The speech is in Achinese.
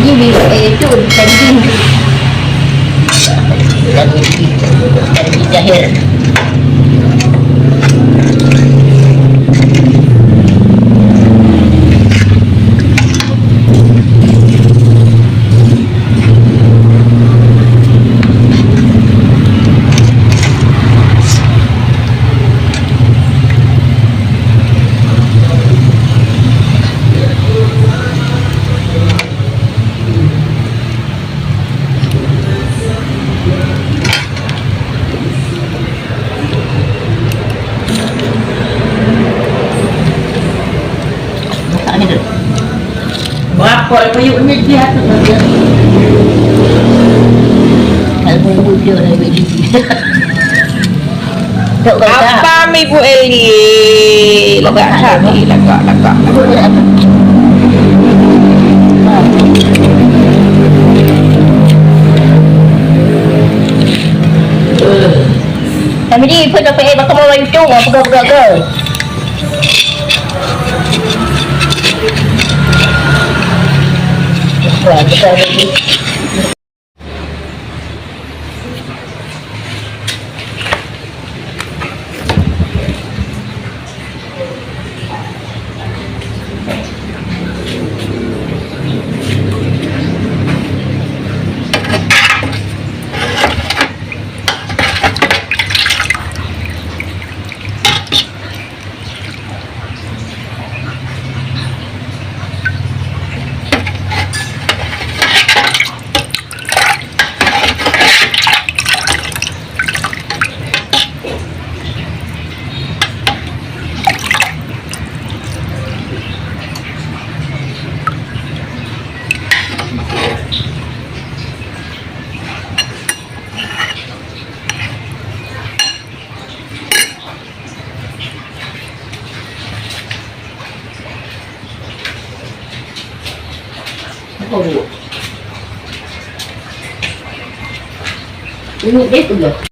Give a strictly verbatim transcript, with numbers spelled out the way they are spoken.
Di, eh, itu, Tanjung. Tanjung, Tanjung Jahir. Berapa payung ni dia tu? Kalau pun dia dah beli. Tok kata. Apa mi Bu Eli? Lagak cari, lagak, lagak. Kami ni pun dapat eh bakal mau itu, mau pegang-pegang ke? Wah, besar lagi. Apa buat? Ini dia tu lah.